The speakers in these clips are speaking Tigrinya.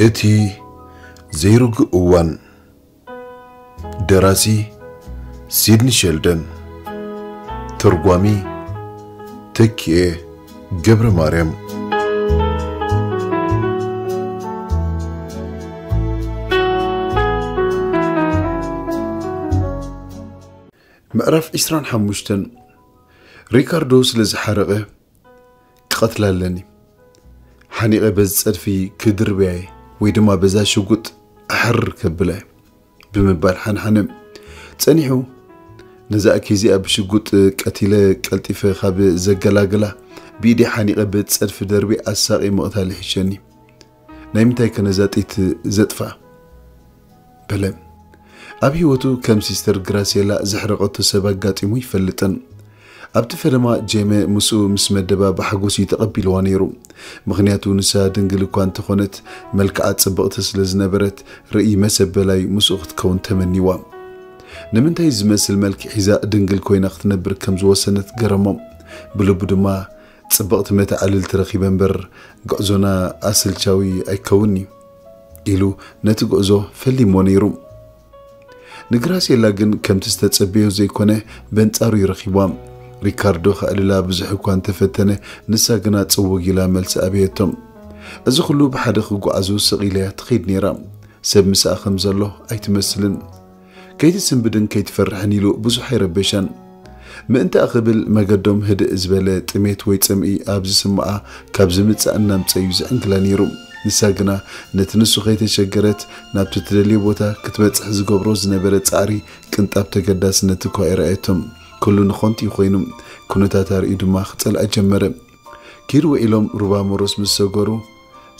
እቲ ዘይርጉእ እዋን። ደራሲ ሲድኒ ሸልደን። ተርጓሚ ተኪኤ ገብረ ማርያም። ምዕራፍ ዕስራን ሓሙሽተን። ሪካርዶ ስለ ዝሓረቐ ክቐትላ ኣለኒ። ሓኒቐ በዚ ጸድፊ ክድርብያ እየ ወይ ድማ በዛ ሽጉጥ ኣሕር ከብላ እየ ብምባል ሓንሓነ። ጸኒሑ ነዛ ኣኪ እዚኣ ብሽጉጥ ቀቲለ ቀልጢፈ ካብ ዘገላግላ ብኢደይ ሓኒቐ በዚ ጸድፊ ደርቢ ኣሳቒ ምቕታል ይሕሸኒ። ናይ ምንታይ ከ ነዛ ጢት ዘጥፍኣ? በለ። ኣብ ህይወቱ ከም ሲስተር ግራሴላ ዘሕረቐቶ ሰብ ኣጋጢሙ ይፈልጥን። ኣብቲ ፈለማ ጄመ ምስኡ ምስ መደባ ብሓጎስ እዩ ተቐቢልዋ ነይሩ። ምኽንያቱ ንሳ ድንግል እኳ እንተኾነት መልክዓ ጽብቕቲ ስለ ዝነበረት ርእይ መሰበላይ ምስኡ ክትከውን ተመኒዋ። ንምንታይ ዝመስል መልክዕ ሒዛ ድንግል ኮይና ክትነብር ከም ዝወሰነት ገረሞ። ብልቡ ድማ ጽብቕቲ መተዓልልቲ ረኺበ እምበር ጉዕዞና ኣሰልቻዊ ኣይከውን'ዩ ኢሉ ነቲ ጉዕዞ ፈሊሞ ነይሩ። ንግራሴላ ግን ከምቲ ዝተጸበዮ ዘይኮነ በንጻሩ ይረኺቧ። ሪካርዶ ከዕልላ ብዙሕ እኳ እንተፈተነ ንሳ ግና ጽውግ ኢላ መልሲ ኣበየቶም። እዚ ኩሉ ብሓደ ክጓዓዙ ስቕ ኢለያ ትኸይድ ነይራ። ሰብ ምስኣ ከም ዘሎ ኣይትመስልን። ከይትስንብድን ከይትፈርሕን ኢሉ ብዙሕ ኣይረበሻን። ምእንትኣ ክብል መገዶም ህድእ ዝበለ ጥሜት ወይ ጽምኢ ኣብ ዝስምዓ ካብ ዝምጻእ እናምጸ እዩ ዝዕንግላ ነይሩ። ንሳ ግና ነቲ ንሱ ከይተሸገረት ናብቲ ትደልዮ ቦታ ክትበጽሕ ዝገብሮ ዝነበረ ጻዕሪ ቅንጣብ ተገዳስነት እኳ ኣይረኣየቶም። ኩሉ ንኾንቲ እዩ ኮይኑ። ኩነታት ኣርእዩ ድማ ክጸልኣ ጀመረ። ኪድ ውዒሎም ሩባ ሞሮስ ምስ ሰገሩ፣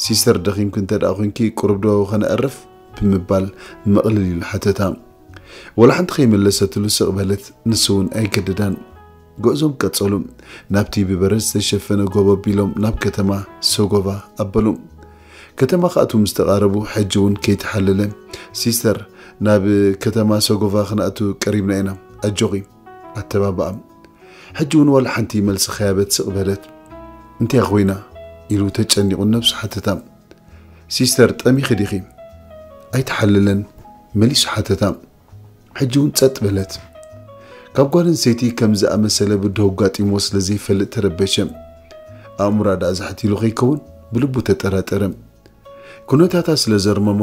"ሲስተር ደኺምኪ እንተ ደኣ ኾንኪ ቁሩብ ዶ ኸነዕርፍ?" ብምባል መቕልል ኢሉ ሓተታ። ወላ ሓንቲ ከይመለሰትሉ ስቕ በለት፣ ንሱ እውን ኣይገደዳን። ጉዕዞም ቀጸሉ። ናብቲ ብበረድ ዝተሸፈነ ጎቦ ኣቢሎም ናብ ከተማ ሰጎቫ ኣበሉ። ከተማ ክኣትዉ ምስ ተቓረቡ፣ ሕጂ እውን ከይተሓለለ፣ "ሲስተር፣ ናብ ከተማ ሰጎቫ ክንኣቱ ቀሪብና ኢና፣ ኣጆኺ" ኣተባብኣ። ሕጂ እውን ዋላ ሓንቲ መልሲ ከያበት ስቕ በለት። "እንታይ ኮይና?" ኢሉ ተጨኒቑ ነብሱ ሓተታ። "ሲስተር፣ ጠሚኺ ዲኺ?" ኣይተሓለለን፣ መሊሱ ሓተታ። ሕጂ እውን ጸጥ በለት። ካብ ጓል ኣንስተይቲ ከም ዝኣመሰለ ብድሆ ኣጋጢምዎ ስለ ዘይፈልጥ ተረበሸ። ኣእምሮኣ ደኣ ዛሕት ኢሉ ከይከውን ብልቡ ተጠራጠረ። ኩነታታ ስለ ዘርመሞ፣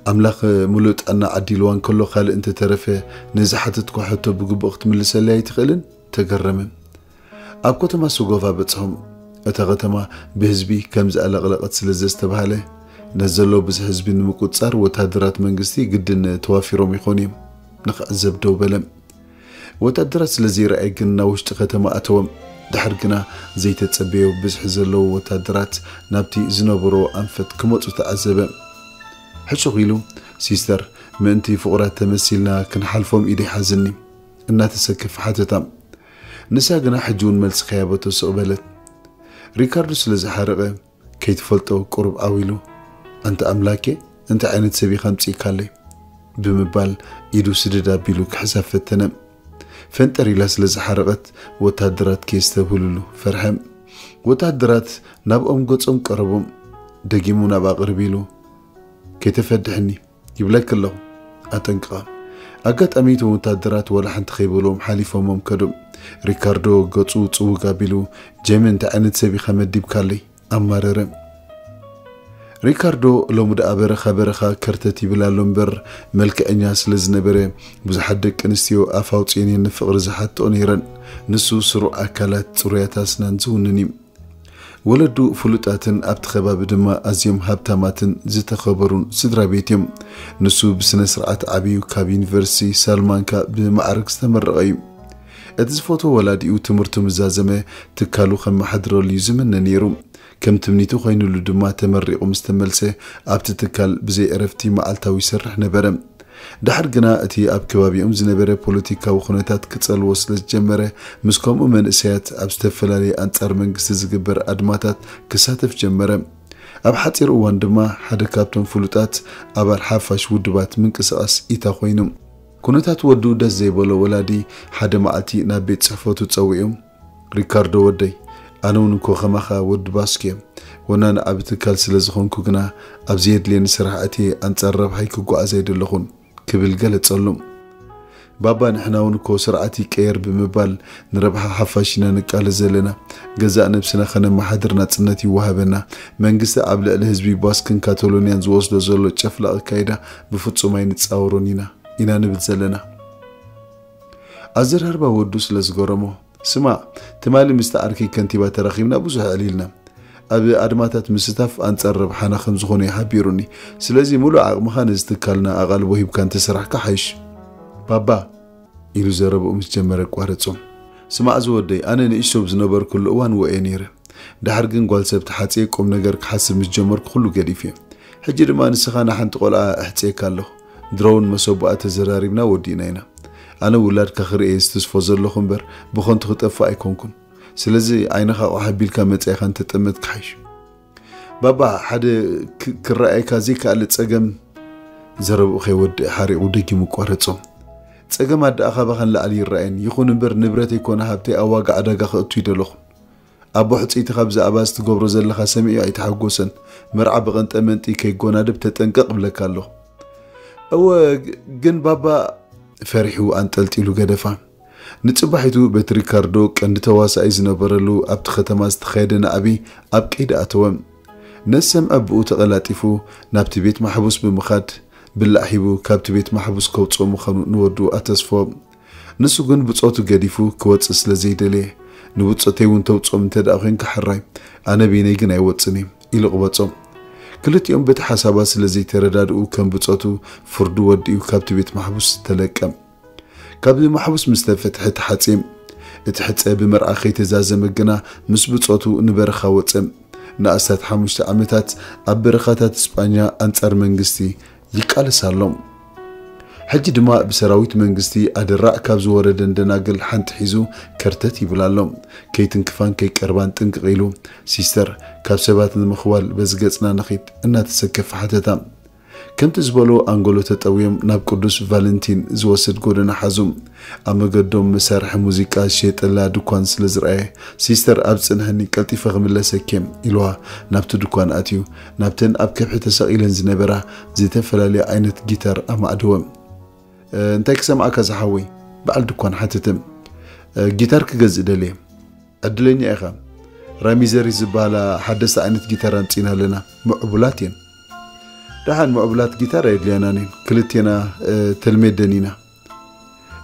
ኣምላኽ ምሉእ ጥዕና ዓዲልዋ እንከሎ ካልእ እንተተረፈ ነዚ ሓተትኳ ሕቶ ብግቡእ ክትምልሰለይ ኣይትኽእልን? ተገረመ። ኣብ ከተማ ሰጎቫ በጽሖም። እታ ከተማ ብህዝቢ ከም ዝኣለቕለቐት ስለ ዘስተብሃለ፣ ነዚ ዘሎ ብዙሕ ህዝቢ ንምቁጽጻር ወተሃደራት መንግስቲ ግድን ተዋፊሮም ይኾኑ እዮም። ንኽዕዘብ ደው በለ። ወተሃደራት ስለ ዘይረኣየ ግን ናብ ውሽጢ ከተማ ኣተወ። ድሓር ግና ዘይተጸበዮ ብዝሒ ዘለዎ ወተሃደራት ናብቲ ዝነበሮ ኣንፈት ክመጹ ተዓዘበ። ሕሹኽ ኢሉ፣ "ሲስተር፣ ምእንቲ ፍቑራት ተመሲልና ክንሓልፎም ኢደይ ሓዝኒ?" እናተሰከፈ ሓተታ። ንሳ ግና ሕጂ እውን መልሲ ከያበቶ ስቕ በለት። ሪካርዶ ስለ ዝሓረቐ፣ ከይትፈልጦ ቁሩብ ዓው ኢሉ፣ "ኣንታ ኣምላኬ፣ እንታይ ዓይነት ሰብ ኢኻ ኣምጺእካለይ?" ብምባል ኢዱ ስድድ ኣቢሉ ክሕዛ ፈተነ። ፈንጠር ኢላ ስለ ዝሓረቐት፣ ወተሃደራት ከየስተብህልሉ ፈርሐ። ወተሃደራት ናብኦም ገጾም ቀረቦም። ደጊሙ ናብኣ ቅርብ ኢሉ፣ "ከይተፈድሕኒ" ይብለኪ ኣለኹ፣ ኣጠንቅቓ። ኣጋጣሚ እቶም ወታደራት ዋላ ሓንቲ ከይበልዎም ሓሊፎሞም ከዱ። ሪካርዶ ገጹ ጽውግ ኣቢሉ፣ "ጀሚ፣ እንታይ ዓይነት ሰብ ኢኻ መዲብካለይ?" ኣማረረ። ሪካርዶ ሎሚ ደኣ በረኻ በረኻ ከርተት ይብል ኣሎ እምበር፣ መልክዐኛ ስለ ዝነበረ፣ ብዙሓት ደቂ ኣንስትዮ ኣፍ ኣውጺኤን እየን ንፍቕሪ ዝሓትኦ ነይረን። ንሱ ስሩዕ ኣካላት፣ ጽሩያት ኣስናን ዝውንን እዩ። ወለዱ ፍሉጣትን ኣብቲ ከባቢ ድማ ኣዝዮም ሃብታማትን ዝተኸበሩን ስድራ ቤት እዮም። ንሱ ብስነ ስርዓት ዓብዩ ካብ ዩኒቨርሲቲ ሳልማንካ ብማዕርግ ዝተመረቐ እዩ። እቲ ዝፈትዎ ወላዲኡ ትምህርቱ ምስ ዛዘመ ትካሉ ከመሓድረሉ እዩ ዝምነ ነይሩ። ከም ትምኒቱ ኮይኑሉ ድማ ተመሪቑ ምስ ተመልሰ ኣብቲ ትካል ብዘይ ዕረፍቲ መዓልታዊ ይሰርሕ ነበረ። ድሓር ግና እቲ ኣብ ከባቢኦም ዝነበረ ፖለቲካዊ ኩነታት ክጸልዎ ስለ ዝጀመረ፣ ምስ ከምኡ መንእሰያት ኣብ ዝተፈላለየ ኣንጻር መንግስቲ ዝግበር ኣድማታት ክሳተፍ ጀመረ። ኣብ ሓጺር እዋን ድማ ሓደ ካብቶም ፍሉጣት ኣባል ሓፋሽ ውድባት ምንቅስቓስ ኢታ ኮይኑ። ኩነታት ወዱ ደስ ዘይበሎ ወላዲ ሓደ መዓልቲ ናብ ቤት ጽሕፈቱ ጸዊዑ፣ "ሪካርዶ ወደይ፣ ኣነ እውን እኮ ከማኻ ወዲ ባስኬ ወናን ኣብ ትካል ስለ ዝኾንኩ ግና ኣብ ዘየድልየኒ ስራሕ ኣትየ ኣንጻር ረብሓይ ክጓዓዝ ኣይደለኹን ክብል ገለጸሉ። ባባ ንሕና እውን እኮ ስርዓት ይቀየር ብምባል ንረብሓ ሓፋሽ ኢና ንቃለስ ዘለና። ገዛእ ነብስና ከነመሓድር ናጽነት ይወሃበና። መንግስቲ ኣብ ልዕሊ ህዝቢ ባስክን ካቶሎኒያን ዝወስዶ ዘሎ ጨፍላቕ ኣካይዳ ብፍጹም ኣይንጻወሮን ኢና ኢና ንብል ዘለና። ኣዘራርባ ወዱ ስለ ዝገረሞ፣ ስማዕ፣ ትማሊ ምስቲ ዓርኪ ከንቲባ ተራኺብና ብዙሕ ኣዕሊልና። ኣብ ኣድማታት ምስታፍ ኣንጻር ረብሓና ከም ዝኾነ እዩ ሓቢሩኒ። ስለዚ ሙሉእ ዓቕምኻ ነዚ ትካልና ኣቓልቦ ሂብካ እንተሰራሕካ ሓይሽ። ባባ፣ ኢሉ ዘረብኡ ምስ ጀመረ ኣቋረጾ። ስማዕ ዝወደይ፣ ኣነ ንእሽቶ ኣብ ዝነበርኩሉ እዋን ወእየ ነይረ። ድሓር ግን ጓል ሰብ ተሓጽየ ቁም ነገር ክሓስብ ምስ ጀመርኩ ኩሉ ገዲፍየ። ሕጂ ድማ ንስኻ ንሓንቲ ቆልዓ እሕጽየካ ኣለኹ። ድሮውን መሰቡኣ ተዘራሪብና ወዲእና ኢና። ኣነ ውላድካ ክርእየ ዝትስፎ ዘለኹ እምበር ብኸንቱ ክጠፍእ ኣይኮንኩን። ስለዚ ዓይንኻ ኣቑሕ ኣቢልካ መጺእኻ እንተጠመትካ ሓይሽ። ባባ፣ ሓደ ክ- ክረኣየካ ዘይከኣለ ጸገም። ዘረብኡ ከይወድእ ሓሪቑ ደጊሙ ኣቋረጾ። ጸገም ኣደኣ ካባኻ ንላዕሊ ይረኣየን። ይኹን እምበር ንብረተይ ኮነ ሃብተይ ኣብ ዋጋ ዕዳጋ ከእቱ ይደለኹ። ኣቦ ሕጽይትኻ ብዛዕባ እዚ ትገብሮ ዘለኻ ሰሚዑ ኣይተሓጎሰን። መርዓ ብቐንጠ መንጢ ከይጎናደብ ተጠንቀቕ እብለካ ኣለኹ። እወ፣ ግ- ግን ባባ፣ ፈሪሑ ኣንጠልጢሉ ገደፋ። ንጽባሒቱ በቲ ሪካርዶ ቀንዲ ተዋሳኣይ ዝነበረሉ ኣብቲ ከተማ ዝተኻየደ ናዕቢ ኣብ ቀይዲ ኣተወ። ነዚ ሰምዐ ብኡ ተቐላጢፉ ናብቲ ቤት ማሕቡስ ብምኻድ ብላዕ ሂቡ ካብቲ ቤት ማሕቡስ ከውጽኦ ምዃኑ ንወዱ ኣተስፎ። ንሱ ግን ብጾቱ ገዲፉ ክወጽእ ስለ ዘይደለየ፣ ንብጾተይ እውን ተውጽኦም እንተ ደኣ ኮንካ ሕራይ፣ ኣነ በይነይ ግን ኣይወጽን እየ ኢሉ ቅበጾ። ክልቲኦም በቲ ሓሳባት ስለ ዘይተረዳድኡ ከም ብጾቱ ፍርዱ ወዲኡ ካብቲ ቤት ማሕቡስ ተለቀ። ካብ ማሕቡስ ምስ ተፈትሐ ተሓጽየ። እቲ ሕጸ ብመርዓ ከይተዛዘመ ግና ምስ ብጾቱ ንበረኻ ወጸ። ንኣስታት ሓሙሽተ ዓመታት ኣብ በረኻታት ስጳኛ ኣንጻር መንግስቲ ይቃለስ ኣሎ። ሕጂ ድማ ብሰራዊት መንግስቲ ኣደራዕ ካብ ዝወረደን ደናግል ሓንቲ ሒዙ ከርተት ይብል ኣሎ። ከይትንክፋን ከይቀርባን ጥንቅቕ ኢሉ፣ ሲስተር፣ ካብ ሰባት ንምኽዋል በዚ ገጽና ንኺድ እናተሰከፈ ሓተታ። ከምቲ ዝበሎ ኣንጎሎ ተጠውዮም ናብ ቅዱስ ቫለንቲን ዝወስድ ጎደና ሓዙ። ኣብ መገዶም መሳርሒ ሙዚቃ ዝሸየጠላ ድኳን ስለ ዝረኣየ፣ ሲስተር ኣብ ጽንሕኒ ቀልጢፈ ክምለሰኪ ኢልዋ ናብቲ ድኳን ኣትዩ ናብተን ኣብ ከብሒ ተሰቒለን ዝነበራ ዝተፈላለያ ዓይነት ጊታር ኣማዕደወ። "እ፣ እንታይ ክሰምዓካ ዝሓወይ?" በዓል ድኳን ሓተተ። "እ፣ ጊታር ክገዝእ ደልየ." "ዕድለኛ ኢኻ። ራሚዘሪ ዝበሃላ ሓደስቲ ዓይነት ጊታር ኣምጺና ኣለና። ምዕቡላት እየን። ደሓን ምዕቡላት ጊታር ኣየድልያናን እየን። ክልቴና፣ እ፣ ተልሜደን ኢና።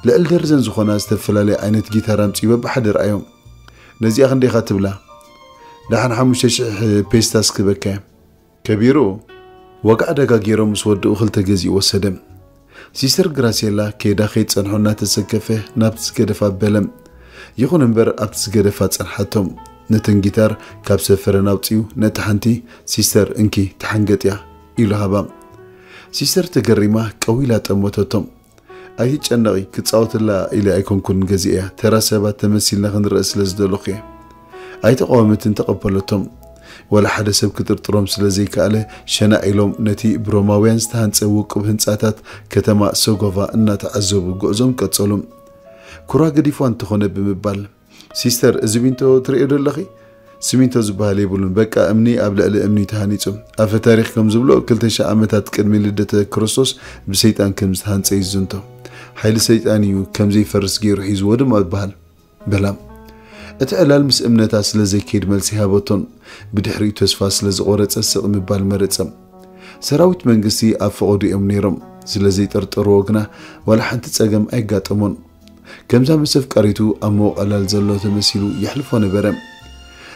ልዕሊ ደርዘን ዝኾና ዝተፈላለየ ዓይነት ጊታር ኣምጺኡ በብሓደ ረኣዮም። ነዚኣ ክንደይኻ ትብላ? ደሓን ሓሙሽተ ሽሕ ፔስታስ ክበካ እየ." ከቢሩ ዋጋ ዕዳጋ ገይሮም ምስ ወድኡ ክልተ ገዚኡ ወሰደ። ሲስተር ግራሴላ ከይዳ ከይትጸንሖ እናተሰከፈ ናብቲ ዝገደፋ በለ። ይኹን እምበር ኣብቲ ዝገደፋ ጸንሓቶም። ነተን ጊታር ካብ ሰፈረን ኣውጺኡ ነቲ ሓንቲ፣ "ሲስተር እንኪ ተሓንገጥያ" ኢሉ ሃባ። ሲስተር ተገሪማ ቀዊላ ጠመተቶም። "ኣይትጨነቒ፣ ክጻወተላ ኢለ ኣይኮንኩን ገዚኤያ፣ ተራ ሰባት ተመሲልና ክንረአ ስለ ዝደለኹ እየ። ኣይተቓወመትን ተቐበለቶም። ዋላ ሓደ ሰብ ክጥርጥሮም ስለ ዘይከኣለ፣ ሸናዕ ኢሎም ነቲ ብሮማውያን ዝተሃንጸ ውቁብ ህንጻታት ከተማ ሰጎቫ እናተዓዘቡ ጉዕዞም ቀጸሉ። ኩራ ገዲፍዋ እንተኾነ ብምባል፣ "ሲስተር፣ እዚ ሲሚንቶ ትርእዮ ዶ ኣለኺ? ሲሚንቶ ዝበሃል የብሉን፣ በቃ እምኒ ኣብ ልዕሊ እምኒ ተሃኒጹ። ኣፈ ታሪኽ ከም ዝብሎ፣ ክልተ ሽሕ ዓመታት ቅድሚ ልደተ ክርስቶስ ብሰይጣን ከም ዝተሃንጸ ይዝንቶ። ሓይሊ ሰይጣን እዩ ከም ዘይፈርስ ገይሩ ሒዝዎ ድማ ይበሃል" በላ። እቲ ዕላል ምስ እምነታ ስለ ዘይከይድ መልሲ ሃበቶን፣ ብድሕሪኡ ተስፋ ስለ ዝቖረጸ ስቕ ምባል መረጸ። ሰራዊት መንግስቲ ኣብ ፈቐዱ እዮም ነይሮም። ስለ ዘይጠርጠርዎ ግና ዋላ ሓንቲ ጸገም ኣይጋጠሞን። ከምዛ ምስ ኣፍቃሪቱ ኣብ ምቕዕላል ዘሎ ተመሲሉ የሕልፎ ነበረ።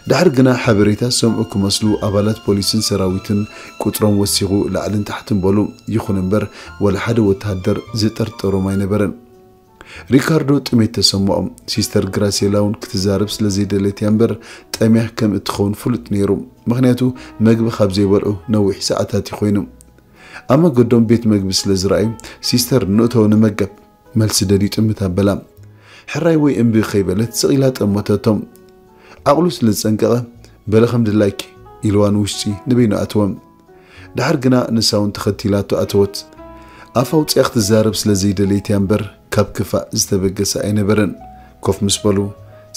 ድሓር ግና ሓበሬታ ዝሰምዑ ክመስሉ ኣባላት ፖሊስን ሰራዊትን ቁጽሮም ወሲኹ ላዕልን ታሕትን በሉ። ይኹን እምበር ዋላ ሓደ ወተሃደር ዝጠርጠሮም ኣይነበረን። ሪካርዶ ጥሜት ተሰምዖ። ሲስተር ግራሴላ እውን ክትዛረብ ስለ ዘይደለየት እያ እምበር ጠምያ ከም እትኸውን ፍሉጥ ነይሩ። ምኽንያቱ መግቢ ካብ ዘይበልዑ ነዊሕ ሰዓታት እዩ ኮይኑ። ኣብ መገዶም ቤት መግቢ ስለ ዝረኣዩ፣ "ሲስተር፣ ንእተው ንመገብ" መልሲ ደልዩ ጥምት ኣበላ። ሕራይ ወይ እምቢ ከይበለት ስቕ ኢላ ጠመተቶም። ዓቕሉ ስለ ዝጸንቀቐ፣ "በለ ከም ድላይኪ" ኢልዋ ንውሽጢ ንበይኑ ኣትወ። ድሓር ግና ንሳ እውን ተኸቲላቶ ኣተወት። ኣፍ ኣውጺኣ ክትዛረብ ስለ ዘይደለየት እያ እምበር፣ ካብ ክፋእ ዝተበገሰ ኣይነበረን። ኮፍ ምስ በሉ፣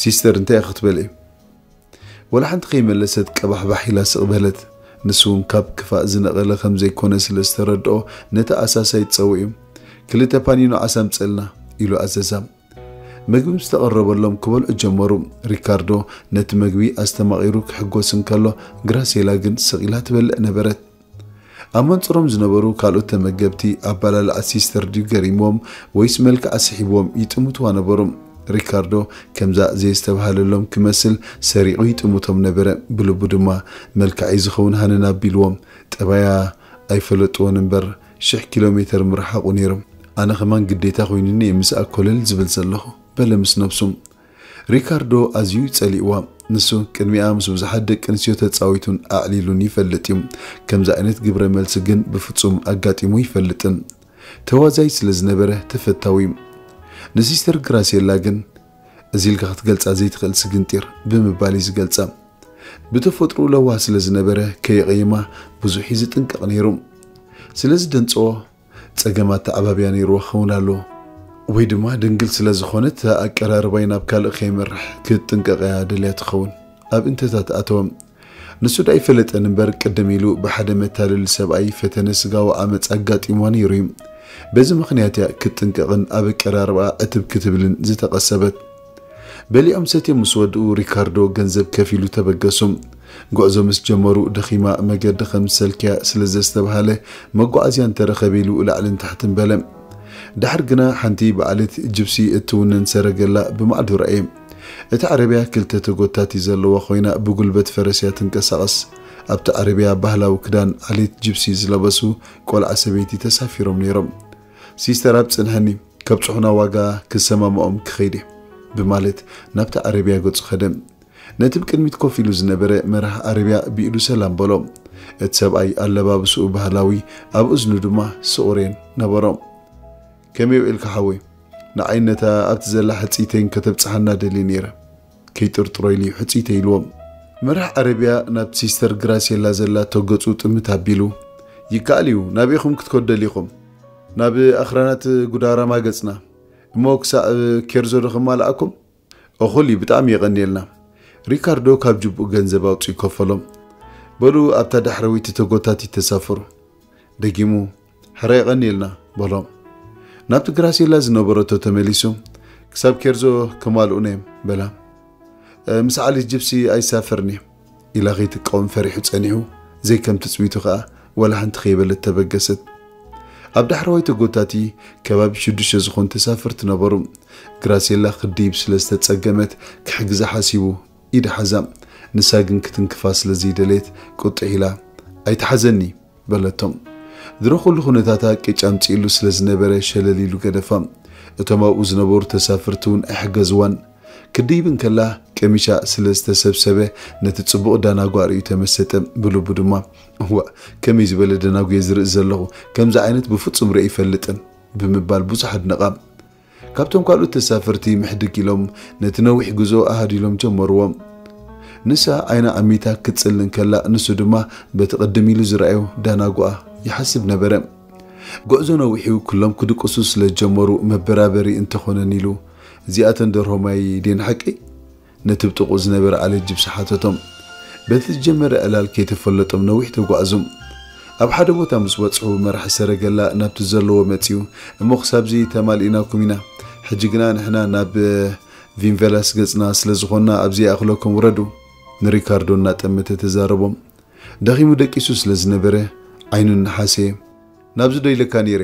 "ሲስተር፣ እንታይ ኢኺ ክትበልዒ?" ወላ ሓንቲ ከይመለሰት ቀባሕባሕ ኢላ ስቕ በለት። ንሱ እውን ካብ ክፋእ ዝነቐለ ከም ዘይኮነ ስለ ዝተረድኦ ነቲ ኣሳሳይ ጸዊዑ፣ "ክልተ ፓኒኖ ዓሳ ኣምጽእልና" ኢሉ ኣዘዛ። መግቢ ምስ ተቐረበሎም ክበልዑ ጀመሩ። ሪካርዶ ነቲ መግቢ ኣስተማቒሩ ክሕጎስ እንከሎ፣ ግራሴላ ግን ስቕ ኢላ ትበልዕ ነበረት። ኣብ መንጽሮም ዝነበሩ ካልኦት ተመገብቲ ኣባላልዓ ሲስተር ድዩ ገሪምዎም ወይስ መልክዓ ስሒብዎም ይጥምትዋ ነበሩ። ሪካርዶ ከምዛ ዘየስተብሃለሎም ክመስል ሰሪቑ ይጥምቶም ነበረ። ብልቡ ድማ፣ "መልክዐይ ዝኸውን ሃነን ኣቢልዎም፣ ጠባያ ኣይፈለጥዎን እምበር ሽሕ ኪሎ ሜተር ምርሓቑ ነይሮም። ኣነ ከማን ግዴታ ኮይኑኒ እየ ምስኣ ኮለል ዝብል ዘለኹ" በለ ምስ ነብሱ። ሪካርዶ ኣዝዩ ጸሊእዋ። ንሱ ቅድሚኣ ምስ ብዙሓት ደቂ ኣንስትዮ ተጻዊቱን ኣዕሊሉን ይፈልጥ እዩ። ከምዚ ዓይነት ግብረ መልሲ ግን ብፍጹም ኣጋጢሙ ይፈልጥን። ተዋዛይ ስለ ዝነበረ ተፈታዊ እዩ። ንሲስተር ግራሴላ ግን፣ "እዚ ኢልካ ክትገልጻ ዘይትኽእል ስግንጢር" ብምባል እዩ ዝገልጻ። ብተፈጥሮ ለዋህ ስለ ዝነበረ ከየቐይማ ብዙሕ እዩ ዝጥንቀቕ ነይሩ። ስለዚ ደንጽዎ ጸገም ኣተዓባብያ ነይርዎ ክኸውን ኣለዎ። ወይ ድማ ድንግል ስለ ዝኾነት ኣቀራርባይ ናብ ካልእ ከይመርሕ ክትጥንቀቕ እያ ደልያ ትኸውን። ኣብ እንተታት ኣተወ። ንሱ ዳ ኣይፈለጠን እምበር ቅድም ኢሉ ብሓደ መታለሊ ሰብኣይ ፈተነ ስጋዊ ዓመጽ ኣጋጢምዋ ነይሩ እዩ። በዚ ምኽንያት እያ ክትጥንቀቕን ኣብ ኣቀራርባ ዕትብ ክትብልን ዝተቐሰበት። በሊዖም ሰትዮም ምስ ወድኡ ሪካርዶ ገንዘብ ከፊሉ ተበገሱ። ጉዕዞ ምስ ጀመሩ ደኺማ መገዲ ከም ዝሰልክያ ስለ ዘስተብሃለ መጓዓዝያ እንተረኸበ ኢሉ ላዕልን ታሕትን በለ። ድሓር ግና ሓንቲ ብዓሌት ጅፕሲ እትውንን ሰረገላ ብማዕዶ ረኣየ። እታ ዓረብያ ክልተ ተጎታቲ ዘለዋ ኮይና ብጉልበት ፈረስ እያ ትንቀሳቐስ። ኣብቲ ዓረብያ ባህላዊ ክዳን ዓሌት ጅፕሲ ዝለበሱ ቆልዓ ሰበይቲ ተሳፊሮም ነይሮም። "ሲስተር ኣብ ጽንሐኒ፣ ከብጽሑና ዋጋ ክሰማምዖም ክኸይድ እየ" ብማለት ናብቲ ዓረብያ ገጹ ከደ። ነቲ ብቅድሚት ኮፍ ኢሉ ዝነበረ መራሕ ዓረብያ ብኢዱ ሰላም በሎ። እቲ ሰብኣይ ኣለባብስኡ ባህላዊ፣ ኣብ እዝኑ ድማ ስቑሬን ነበሮ። "ከመይ ውዒልካ ሓወይ? ንዓይ ነታ ኣብቲ ዘላ ሕጽይተይን ከተብጽሓና ደልየ ነይረ። ከይጥርጥሮ ኢሉ እዩ ሕጽይተይ" ኢልዎ። መራሕ ዓረብያ ናብቲ ሲስተር ግራሴላ ዘላቶ ገጹ ጥምት ኣቢሉ፣ "ይከኣል እዩ፣ ናበይኹም ክትከዱ ደሊኹም? ናብ ኣኽራናት ጉዳራማ ገጽና። እሞ ክሳዕ ኬርዞ ዶ ከማልኣኩም?" "እኹል እዩ፣ ብጣዕሚ የቐንየልና።" ሪካርዶ ካብ ጅብኡ ገንዘብ ኣውጺኡ ከፈሎም። "በሉ ኣብታ ዳሕረወይቲ ተጎታቲት ተሳፈሩ።" ደጊሙ፣ "ሕራይ የቐንየልና" በሎም። ናብቲ ግራሴላ ዝነበረቶ ተመሊሱ፣ "ክሳብ ኬርዞ ከማልኡና እዮም" በላ። "እ፣ ምስ ዓሌት ጅፕሲ ኣይሳፈርን እየ" ኢላ ከይትቃወም ፈሪሑ ጸኒሑ፣ ዘይከም ትጽቢቱ ከኣ ወላ ሓንቲ ከይበለት ተበገሰት። ኣብ ዳሕረዋይ ተጎታቲ ከባቢ ሽዱሽተ ዝኾኑ ተሳፈርቲ ነበሩ። ግራሴላ ክድይብ ስለ ዝተጸገመት ክሕግዛ ሓሲቡ ኢዳ ሓዛ። ንሳ ግን ክትንክፋ ስለ ዘይደለየት ቁጥዕ ኢላ፣ "ኣይትሓዘኒ" በለቶ። ድሮ ኩሉ ኩነታታ ቅጭ ኣምጺእሉ ስለ ዝነበረ ሸለል ኢሉ ገደፋ። እቶም ኣብኡ ዝነበሩ ተሳፈርቲ እውን ኣይሓገዝዋን። ክድይብ እንከላ ቀሚሻ ስለ ዝተሰብሰበ ነቲ ጽቡቕ ዳናጓ ርእዩ ተመሰጠ። ብልቡ ድማ፣ "እዋእ፣ ከመይ ዝበለ ደናጉ እየ ዝርኢ ዘለኹ፣ ከምዚ ዓይነት ብፍጹም ርኢ ኣይፈልጥን" ብምባል ብዙሕ ኣድነቓ። ካብቶም ካልኦት ተሳፈርቲ ምሕድግ ኢሎም ነቲ ነዊሕ ጉዞ ኣሃዲሎም ጀመርዎ። ንሳ ዓይና ዓሚታ ክትጽሊ እንከላ፣ ንሱ ድማ በቲ ቅድም ኢሉ ዝረኣዮ ዳናጉኣ ይሓስብ ነበረ። ጉዕዞ ነዊሕ እዩ፣ ኩሎም ክድቅሱ ስለ ዝጀመሩ መበራበሪ እንተኾነን ኢሉ፣ "እዚኣተን ደርሆ ማይ ድየን ሓቀይ?" ነቲ ብጥቕኡ ዝነበረ ዓሌት ጅብሲ ሓተቶም። በቲ ዝጀመረ ዕላል ከይተፈለጦም ነዊሕ ተጓዕዙ። ኣብ ሓደ ቦታ ምስ በጽሑ መራሒ ሰረገላ ናብቲ ዘለዎ መጺኡ፣ "እሞ ክሳብዚ ተማሊእናኩም ኢና። ሕጂ ግና ንሕና ናብ ቪንቨላስ ገጽና ስለ ዝኾንና ኣብዚ ይኣኽለኩም ውረዱ" ንሪካርዶ እናጠመተ ተዛረቦም። ደኺሙ ደቂሱ ስለ ዝነበረ ዓይኑ እናሓሰየ፣ "ናብዚ ዶ ኢለካ ነይረ?"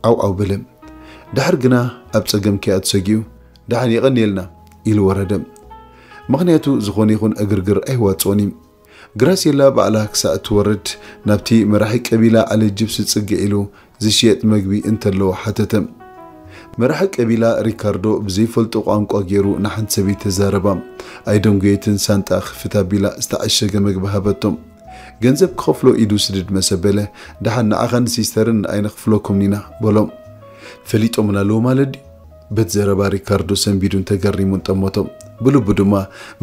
ዓው ዓው በለ። ድሓር ግና ኣብ ጸገም ከይኣቱ ሰጊኡ፣ "ደሓን የቐንየልና" ኢሉ ወረደ። ምኽንያቱ ዝኾነ ይኹን ዕግርግር ኣይዋጽኦን እዩ። ግራሴላ ባዕላ ክሳዕ እትወርድ ናብቲ መራሒ ቀቢላ ዓሌት ጅብሲ ጽግዕ ኢሉ ዝሽየጥ መግቢ እንተለዎ ሓተተ። መራሒ ቀቢላ ሪካርዶ ብዘይፈልጦ ቋንቋ ገይሩ ንሓንቲ ሰበይቲ ተዛረባ። ኣይደንጎየትን ሳንጣ ክፍት ኣቢላ ዝተዓሸገ መግቢ ሃበቶም። ገንዘብ ክኸፍሎ ኢዱ ስድድ መሰበለ፣ "ደሓን ንዓኻን ሲስተርን ኣይንኽፍለኩምን ኢና" በሎም። "ፈሊጦምና ኣለዉ ማለት ድዩ?" በት ዘረባ ሪካርዶ ሰንቢዱን ተገሪሙን ጠመቶ። ብልቡ ድማ፣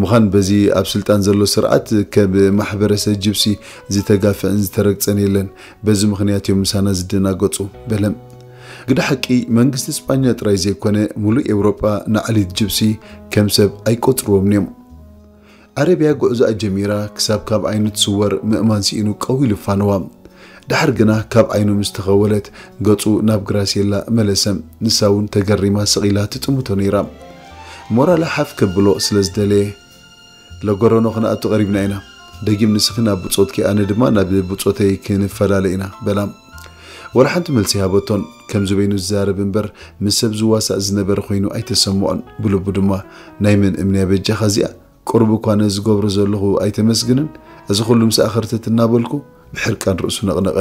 "ምዃን በዚ ኣብ ስልጣን ዘሎ ስርዓት ከም ማሕበረሰብ ጅብሲ ዝተጋፍዕን ዝተረግጸን የለን፣ በዚ ምኽንያት እዮም ምሳና ዝደናገጹ" በለ። ግደ ሓቂ መንግስቲ ስጳኛ ጥራይ ዘይኮነ፣ ሙሉእ ኤውሮጳ ንዓሌት ጅብሲ ከም ሰብ ኣይቆጽርዎምን እዮም። ዓረብያ ጉዕዞኣ ጀሚራ ክሳብ ካብ ዓይኑ ትስወር ምእማን ስኢኑ ቀው ኢሉ ፋነዋ። ደሓር ግና ካብ ዓይኑ ምስ ተኸወለት ገጹ ናብ ግራሴላ መለሰ። ንሳ እውን ተገሪማ ስቕ ኢላ ትጥምቶ ነይራ። ሞራላ ሓፍ ከብሎ ስለ ዝደለየ፣ ለጎረኖ ክንኣቱ ቀሪብና ኢና። ደጊም ንስኺ ናብ ብጾትኪ፣ ኣነ ድማ ናብ ብጾተይ ክንፈላለ ኢና በላ። ወላ ሓንቲ መልሲ ሃበቶን። ከምዚ በይኑ ዝዛረብ እምበር ምስ ሰብ ዝዋሳእ ዝነበረ ኮይኑ ኣይተሰምዖን። ብልቡ ድማ ናይ መን እምንያ በጃኻ እዚኣ? ቁሩብ እኳ ነዚ ዝገብሮ ዘለኹ ኣይተመስግንን? እዚ ኩሉ ምስ ኣኸርተት እናበልኩ ብሕርቃን ርእሱ ነቕነቐ።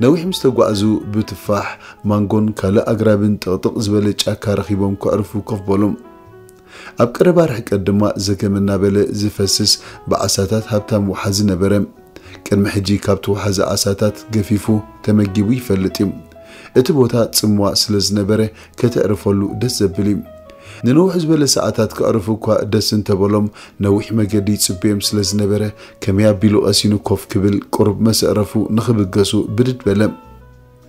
ነዊሕ ምስ ተጓዕዙ ብትፋሕ ማንጎን ካልእ ኣግራብን ጥቕጥቕ ዝበለ ጫካ ረኺቦም ከዕርፉ ኮፍ በሉ። ኣብ ቀረባ ርሕቀት ድማ ዘገም እናበለ ዝፈስስ ብዓሳታት ሃብታም ወሓዚ ነበረ። ቅድሚ ሕጂ ካብቲ ወሓዚ ዓሳታት ገፊፉ ተመጊቡ ይፈልጥ እዩ። እቲ ቦታ ጽምዋ ስለ ዝነበረ ከተዕርፈሉ ደስ ዘብል እዩ። ንንውሕ ዝበለ ሰዓታት ከዕርፉ እኳ ደስ እንተበሎም፣ ነዊሕ መገዲ ይጽበዮም ስለ ዝነበረ፣ ከመይ ኣቢሉ ቀሲኑ ኮፍ ክብል፣ ቁሩብ መሰዕረፉ ንኽብገሱ ብድድ በለ።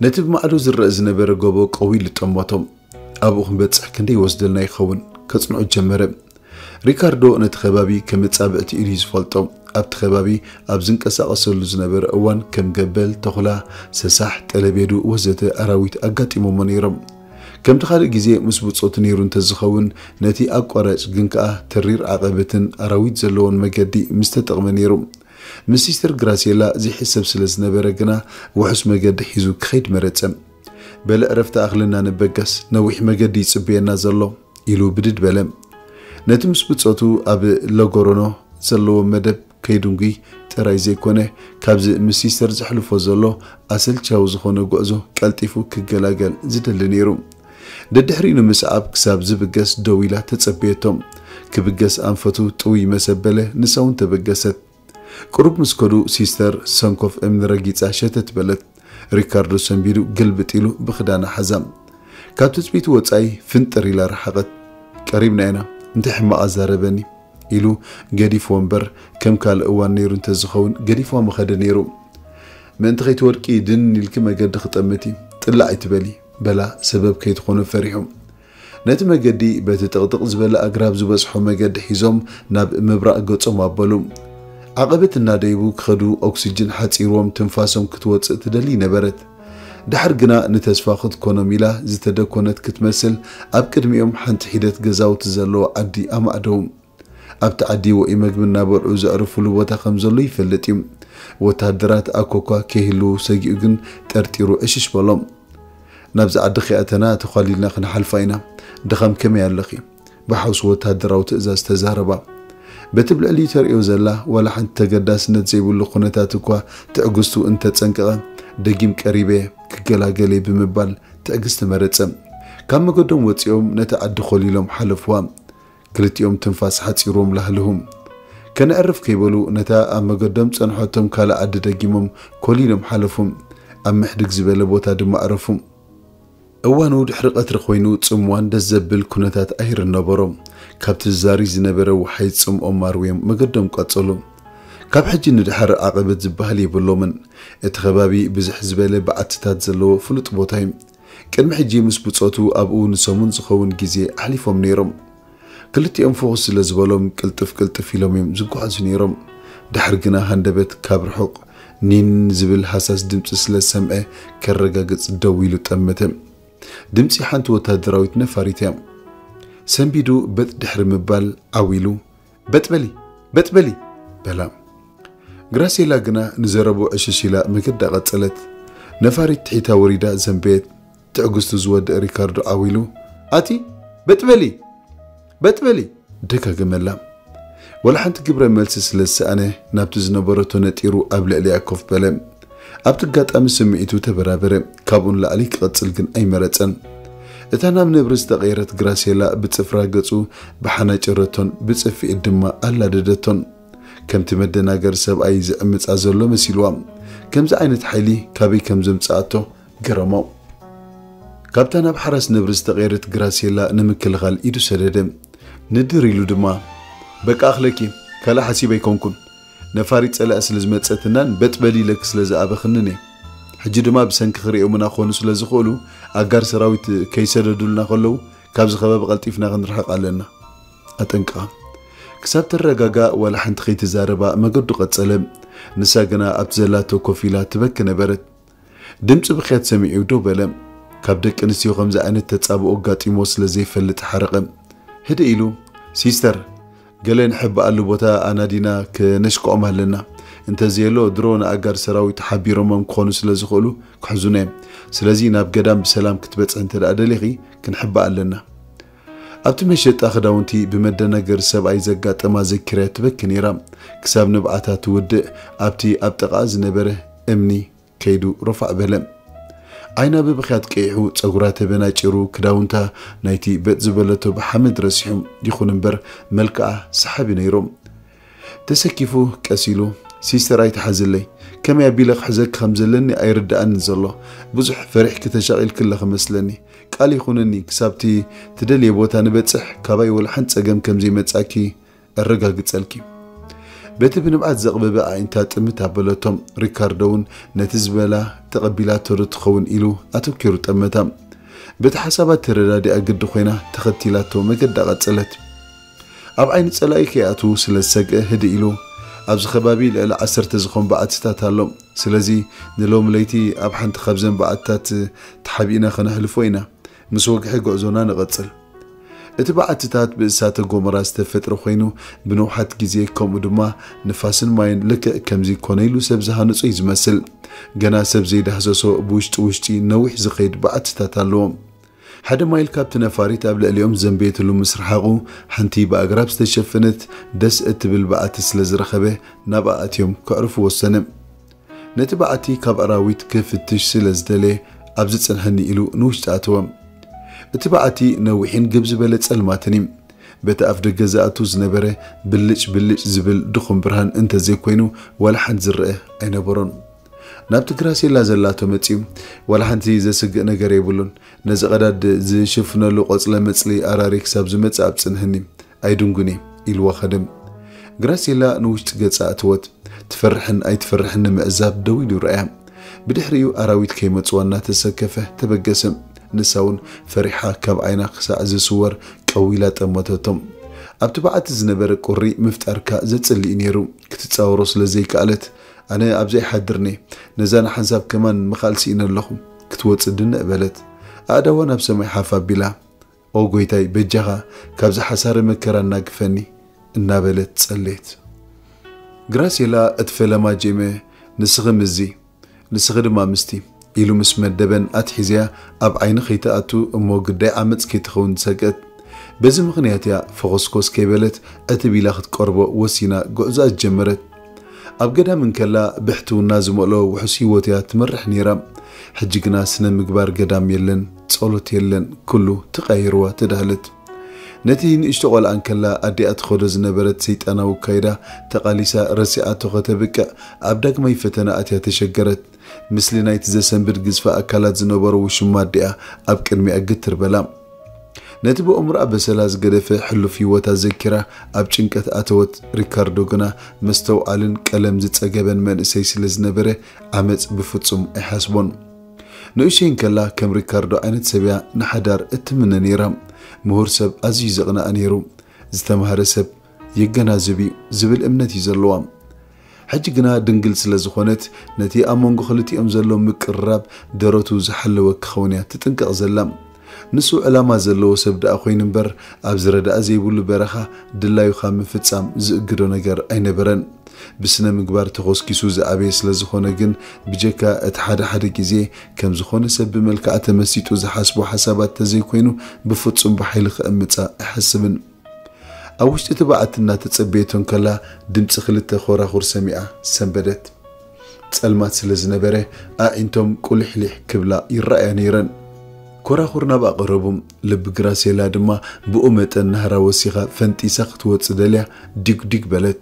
ነቲ ብማዕዶ ዝረአ ዝነበረ ጎቦ ቀው ኢሉ ጠመቶም። ኣብኡ ክንበጽሕ ክንደይ ይወስደልና ይኸውን? ከጽንዖ ጀመረ። ሪካርዶ ነቲ ከባቢ ከም መጻብዕቲ ኢሉ እዩ ዝፈልጦ። ኣብቲ ከባቢ ኣብ ዝንቀሳቐሰሉ ዝነበረ እዋን ከም ገበል፣ ተኹላ፣ ሰሳሕ፣ ጠለቤዱ ወዘተ ኣራዊት ኣጋጢሞሞ ነይሮም። ከምቲ ካልእ ግዜ ምስ ብጾቱ ነይሩ እንተዝኸውን፣ ነቲ ኣቋራጭ ግን ከኣ ተሪር ዓቐበትን ኣራዊት ዘለዎን መገዲ ምስ ተጠቕመ ነይሩ። ምስ ሲስተር ግራሴላ ዘይሕሰብ ስለ ዝነበረ ግና ውሑስ መገዲ ሒዙ ክኸይድ መረጸ። በለ ዕረፍቲ ኣኽልና ንበገስ፣ ነዊሕ መገዲ ይጽበየና ዘሎ ኢሉ ብድድ በለ። ነቲ ምስ ብጾቱ ኣብ ለጎሮኖ ዘለዎ መደብ ከይድንጉይ ጥራይ ዘይኮነ፣ ካብዚ ምስ ሲስተር ዘሕልፎ ዘሎ ኣሰልቻዊ ዝኾነ ጉዕዞ ቀልጢፉ ክገላገል ዝደሊ ነይሩ። ደድሕሪኡ ንምስዓብ ክሳብ ዝብገስ ደው ኢላ ተጸበየቶ። ክብገስ ኣንፈቱ ጥውይ መሰበለ፣ ንሳ እውን ተበገሰት። ቅሩብ ምስ ከዱ ሲስተር ሰንኮፍ እምኒ ረጊጻ ሸተት በለት። ሪካርዶ ሰንቢዱ ግልብጥ ኢሉ ብኽዳና ሓዛ። ካብ ትጽቢቱ ወጻኢ ፍንጥር ኢላ ረሓቐት። ቀሪብና ኢና፣ እንታይ ሕማቕ ኣዛረበኒ ኢሉ ገዲፍዎ እምበር፣ ከም ካልእ እዋን ነይሩ እንተዝኸውን ገዲፍዋ ምኸደ ነይሩ። ምእንቲ ከይትወድቂ ድን ኢልኪ መገዲ ክጠምቲ ጥላዕ ኣይትበሊ በላ፣ ሰበብ ከይትኾኖ ፈሪሑ። ነቲ መገዲ በቲ ጥቕጥቕ ዝበለ ኣግራብ ዝበዝሖ መገዲ ሒዞም ናብ ምብራቕ ገጾም ኣበሉ። ዓቐበት እናደይቡ ክኸዱ ኦክስጅን ሓጺርዎም ትንፋሶም ክትወጽእ ትደሊ ነበረት። ደሓር ግና ንተስፋ ክትኮኖም ኢላ ዝተደኮነት ክትመስል ኣብ ቅድሚኦም ሓንቲ ሒደት ገዛውቲ ዘለዎ ዓዲ ኣማዕደዉ። ኣብቲ ዓዲ ውዑይ መግቢ እናበልዑ ዘዕርፉሉ ቦታ ከም ዘሎ ይፈልጥ እዩ። ወተሃደራት ኣኮኳ ከይህልዉ ሰጊኡ ግን ጠርጢሩ ዕሽሽ በሎም። ናብዚ ዓዲ ከይኣተና ተዃሊልና ክንሓልፋ ኢና። ድኻም ከመይ ኣለኺ? ብሓውሲ ወተሃደራዊ ትእዛዝ ተዛረባ። በቲ ብልዕሊኡ ተርእዮ ዘላ ዋላ ሓንቲ ተገዳስነት ዘይብሉ ኩነታት እኳ ትዕግስቱ እንተጸንቀቐ፣ ደጊም ቀሪበ ክገላገለ ብምባል ትዕግስቲ መረጸ። ካብ መገዶም ወጺኦም ነቲ ዓዲ ኮሊሎም ሓለፍዋ። ክልቲኦም ትንፋስ ሓጺርዎም ላህልሁ። ከነዕርፍ ከይበሉ ነታ ኣብ መገዶም ጸንሖቶም ካልእ ዓዲ ደጊሞም ኮሊሎም ሓለፉ። ኣብ ምሕድግ ዝበለ ቦታ ድማ ኣዕረፉ። እዋኑ ድሕሪ ቀትሪ ኮይኑ ጽምዋን ደስ ዘብል ኩነታት ኣየር ነበሮም። ካብቲ ዝዛሪ ዝነበረ ወሓይ ጽምኦም ኣርውዮም መገዶም ቀጸሉ። ካብ ሕጂ ንድሓር ዓቐበት ዝበሃል የብሎምን። እቲ ከባቢ ብዝሕ ዝበለ በዓትታት ዘለዎ ፍሉጥ ቦታ እዩ። ቅድሚ ሕጂ ምስ ብጾቱ ኣብኡ ንሰሙን ዝኸውን ግዜ ኣሕሊፎም ነይሮም። ክልቲኦም ፍኹስ ስለ ዝበሎም ቅልጥፍ ቅልጥፍ ኢሎም እዮም ዝጓዓዙ ነይሮም። ድሓር ግና ሃንደበት ካብ ርሑቕ ኒን ዝብል ሃሳስ ድምጺ ስለ ዝሰምዐ ከረጋግጽ ደው ኢሉ ጠመተ። ድምጺ ሓንቲ ወተሃደራዊት ነፋሪት እያ። ሰንቢዱ በጥ ድሕሪ ምባል ዓው ኢሉ፣ "በጥ በሊ፣ በጥ በሊ!" በላ። ግራሴላ ግና ንዘረቡ ዕሽሽ ኢላ መገዳ ቀጸለት። ነፋሪት ትሒታ ወሪዳ ዘንበየት። ትዕግስቱ ዝወደአ ሪካርዶ ዓው ኢሉ፣ "ኣቲ በጥ በሊ! በጥ በሊ!" ደጋገመላ። ወላ ሓንቲ ግብረ መልሲ ስለ ዝሰኣነ ናብቲ ዝነበረቶ ነጢሩ ኣብ ልዕሊኣ ኮፍ በለ። ኣብቲ ኣጋጣሚ ስምዒቱ ተበራበረ። ካብኡ ንላዕሊ ክቐጽል ግን ኣይመረጸን። እታ ናብ ነብሪ ዝተቐየረት ግራሴላ ብጽፍራ ገጹ ብሓና ጨረቶን ብጽፍዒት ድማ ኣላደደቶን። ከምቲ መደናገሪ ሰብኣይ ዝዕምጻ ዘሎ መሲልዋ። ከምዚ ዓይነት ሓይሊ ካበይ ከም ዘምጽኣቶ ገረሞ። ካብታ ናብ ሓራስ ነብሪ ዝተቐየረት ግራሴላ ንምክልኻል ኢዱ ሰደደ። ንድር ኢሉ ድማ፣ "በቃ ኣኽለኪ፣ ካልእ ሓሲበ ኣይኮንኩን። ነፋሪት ጸላኢ ስለ ዝመጸትናን በጥ በሊ ኢለኪ ስለ ዝኣበኽንን እየ። ሕጂ ድማ ብሰንኪ ክርእዮምና ክኾኑ ስለ ዝኽእሉ፣ ኣጋር ሰራዊት ከይሰደዱልና ከለዉ፣ ካብዚ ከባቢ ቀልጢፍና ክንርሕቕ ኣለና." ኣጠንቅቓ። ክሳብ ትረጋጋእ ዋላ ሓንቲ ከይትዛረባ መገዱ ቀጸለ። ንሳ ግና ኣብቲ ዘላቶ ኮፍ ኢላ ትበኪ ነበረት። ድምጺ ብኽያት ሰሚዑ ደው በለ። ካብ ደቂ ኣንስትዮ ከምዚ ዓይነት ተጻብኦ ኣጋጢሞ ስለ ዘይፈልጥ ሓረቐ። ህድእ ኢሉ፣ "ሲስተር፣ ገለ ንሕበኣሉ ቦታ ኣናዲና ክነሽክዖም ኣለና። እንተዘየሎ ድሮ ንኣጋር ሰራዊት ሓቢሮሞም ክኾኑ ስለ ዝኽእሉ ክሕዙና እዮም። ስለዚ ናብ ገዳም ብሰላም ክትበጽሒ እንተ ደኣ ደሊኺ ክንሕበኣ ኣለና።" ኣብቲ መሸጣ ክዳውንቲ ብመደናገሪ ሰብኣይ ዘጋጠማ ዘኪራ ትበኪ ነይራ። ክሳብ ንብዓታ ትውድእ ኣብቲ ኣብ ጥቓኣ ዝነበረ እምኒ ከይዱ ሮፋዕ በለ። ዓይና ብብኽያት ቀይሑ፣ ጸጉራ ተበናጪሩ፣ ክዳውንታ ናይቲ በጥ ዝበለቶ ብሓመድ ረሲሑ። ይኹን እምበር መልክዓ ሰሓቢ ነይሩ። ተሰኪፉ ቀስ ኢሉ፣ "ሲስተር ኣይትሓዝለይ፣ ከመይ ኣቢለ ክሕዘኪ ከም ዘለኒ ኣይርድኣንን ዘሎ። ብዙሕ ፈሪሕኪ ተሻቒልኪ ኣለኺ መስለኒ። ቃል ይኹንኒ ክሳብቲ ትደልየ ቦታ ንበጽሕ ካባይ ወላ ሓንቲ ጸገም ከም ዘይመጻኪ ኣረጋግጸልኪ።" በቲ ብንብዓት ዘቕበበ ኣዒንታ ጥምት ኣበለቶም። ሪካርዶ እውን ነቲ ዝበላ ተቐቢላቶ ዶ ትኸውን ኢሉ ኣተኪሩ ጠመታ። በቲ ሓሳባት ተረዳዲኣ ግዲ ኮይና ተኸቲላቶ መገዳ ቀጸለት። ኣብ ዓይኒ ጸላኢ ከይኣትዉ ስለ ዝሰግአ ህድእ ኢሉ፣ "ኣብዚ ከባቢ ልዕሊ ዓሰርተ ዝኾን በዓትታት ኣሎ። ስለዚ ንሎሚ ለይቲ ኣብ ሓንቲ ካብዘን በዓትታት ተሓቢእና ከነሕልፎ ኢና። ምስ ወግሐ ጉዕዞና ንቐጽል።" እቲ በዓትታት ብእሳተ ጎመራ ዝተፈጥረ ኮይኑ፣ ብነውሓት ግዜ ከምኡ ድማ ንፋስን ማይን ልክዕ ከምዚ ኮነ ኢሉ ሰብ ዝሃነጾ እዩ ዝመስል። ገና ሰብ ዘይዳህሰሶ ብውሽጢ ውሽጢ ነዊሕ ዝኸይድ በዓትታት ኣለዎ። ሓደ ማይል ካብቲ ነፋሪት ኣብ ልዕሊኦም ዘንበየትሉ ምስ ረሓቑ፣ ሓንቲ ብኣግራብ ዝተሸፈነት ደስ እትብል በዓቲ ስለ ዝረኸበ፣ ናብኣ ኣትዮም ከዕርፉ ወሰነ። ነቲ በዓቲ ካብ ኣራዊት ክፍትሽ ስለ ዝደለየ፣ ኣብ ዝጸንሐኒ ኢሉ ንውሽጢ ኣተወ። እቲ በዓቲ ነዊሕን ግብ ዝበለ ጸልማትን እዩ። በቲ ኣፍ ደገ ዝኣቱ ዝነበረ ብልጭ ብልጭ ዝብል ድኹም ብርሃን እንተዘይኮይኑ፣ ዋላ ሓንቲ ዝረአ ኣይነበሮን። ናብቲ ግራሴላ ዘላቶ መጺኡ፣ "ዋላ ሓንቲ ዘስግእ ነገር የብሉን። ነዚ ቀዳድ ዝሽፍነሉ ቆጽለ መጽሊ ኣራሪ ክሳብ ዝመጽእ ኣብ ጽንሕኒ፣ ኣይድንጉን እየ" ኢልዋ ከደ። ግራሴላ ንውሽጢ ገጻ ኣተወት። ትፈርሕን ኣይትፈርሕን ንምዕዛብ ደው ኢሉ ረኣያ። ብድሕሪኡ ኣራዊት ከይመጽዋ እናተሰከፈ ተበገሰ። ንሳ እውን ፈሪሓ ካብ ዓይና ክሳዕ ዝስወር ቀዊላ ጠመተቶም። ኣብቲ በዓቲ ዝነበረ ቁሪ ምፍጣርካ ዘጽልእ ነይሩ። ክትጻወሮ ስለ ዘይከኣለት፣ "ኣነ ኣብዚ ኣይሓድርኒ፣ ነዛ ንሓንሳብ ከማን ምኻል ስኢነ ኣለኹ፣ ክትወጽእ ድንዕ" በለት። ኣእዳዋ ናብ ሰማይ ሓፍ ኣቢላ፣ "ኦ ጎይታይ፣ በጃኻ ካብዚ ሓሳረ መከራ እናግፈኒ" እናበለት ጸለየት። ግራሴላ፣ እቲ ፈለማ ጄመ፣ "ንስኺ ምስዚ፣ ንስኺ ድማ ምስቲ" ኢሉ ምስ መደበን ኣትሒዝያ ኣብ ዓይኒ ከይትኣቱ እሞ ግዳይ ዓመጽ ከይትኸውን ዝሰግአት። በዚ ምኽንያት እያ ፈኾስኮስ ከይበለት ዕትብ ኢላ ክትቀርቦ ወሲና ጉዕዞኣ ዝጀመረት። ኣብ ገዳም እንከላ ብሕትውና ዝመልኦ ውሑስ ህይወት እያ ትመርሕ ነይራ። ሕጂ ግና ስነ ምግባር ገዳም የለን፣ ጸሎት የለን፣ ኩሉ ተቐይርዋ ተዳህለት። ነቲ ንእሽቶ ቆልዓ እንከላ ኣዲኣ ትኸዶ ዝነበረት ሰይጣናዊ ኣካይዳ ተቓሊሳ ረሲዓቶ ከተብቅዕ ኣብ ዳግማይ ፈተና ኣትያ ተሸገረት። ምስሊ ናይቲ ዘሰንብድ ግዝፈ ኣካላት ዝነበሮ ውሽማ ኣዲኣ ኣብ ቅድሚኣ ግትር በላ። ነቲ ብእምሮኣ በሰላ ዝገደፈ ሕሉፍ ህይወታ ዘኪራ ኣብ ጭንቀት ኣተወት። ሪካርዶ ግና መስተውዓልን ቀለም ዝጸገበን መንእሰይ ስለ ዝነበረ ዓመጽ ብፍጹም ኣይሓስቦን። ንእሽተይ እንከላ ከም ሪካርዶ ዓይነት ሰብ እያ ንሓዳር እትምነ ነይራ። ምሁር ሰብ ኣዝዩ ዘቕንኣ ነይሩ። ዝተማህረ ሰብ የገናዝብ እዩ ዝብል እምነት እዩ ዘለዋ። ሕጂ ግና ድንግል ስለ ዝኾነት ነቲ ኣብ መንጎ ክልቲኦም ዘሎ ምቅርራብ ደረቱ ዝሓለወ ክኸውን እያ ትጥንቀቕ ዘላ። ንሱ ዕላማ ዘለዎ ሰብ ደኣ ኮይኑ እምበር ኣብ ዝረዳእ ዘይብሉ በረኻ ድላዩ ካብ ምፍጻም ዝእግዶ ነገር ኣይነበረን። ብስነ ምግባር ተኾስኪሱ ዝዓበየ ስለ ዝኾነ ግን ብጀካ እቲ ሓደ ሓደ ግዜ ከም ዝኾነ ሰብ ብመልክዓ ተመሲጡ ዝሓስቦ ሓሳባት ተዘይኮይኑ ብፍጹም ብሓይሊ ክእምጻ ኣይሓስብን። ኣብ ውሽጢ እቲ በዓቲ እናተጸበየቶ እንከላ ድምጺ ክልተ ኮራኹር ሰሚዓ ሰንበደት። ጸልማት ስለ ዝነበረ ኣዒንቶም ቁሊሕሊሕ ክብላ ይረኣያ ነይረን። ኮራኹር ናብኣ ቀረቡ። ልቢ ግራሴላ ድማ ብኡ መጠን ናህራ ወሲኻ ፈንጢሳ ክትወጽእ ደልያ ዲግ ዲግ በለት።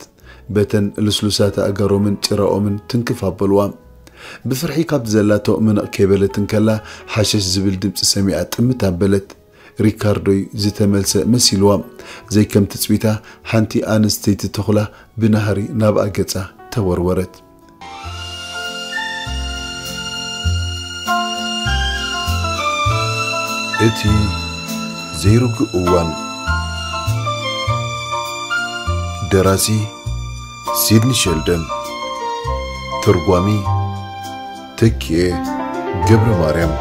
በተን ልስሉሳት ኣእጋሮምን ጭራኦምን ትንክፍ ኣበልዋ። ብፍርሒ ካብ ዘላቶ ምንቕ ከይበለት እንከላ ሓሸሽ ዝብል ድምጺ ሰሚዓ ጥምት ኣበለት። ሪካርዶ'ዩ ዝተመልሰ መሲልዋ። ዘይከም ትጽቢታ ሓንቲ ኣንስተይቲ ተኹላ ብናህሪ ናብኣ ገጻ ተወርወረት። እቲ ዘይርጉእ እዋን። ደራሲ ሲድኒ ሸልደን። ተርጓሚ ተኪኤ ገብረ ማርያም።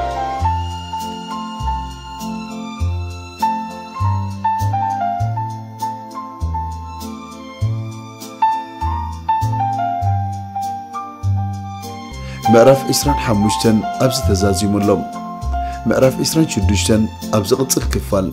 ምዕራፍ ዕስራን ሓሙሽተን ኣብዚ ተዛዚሙ ኣሎ። ምዕራፍ ዕስራን ሽዱሽተን ኣብ ዝቕጽል ክፋል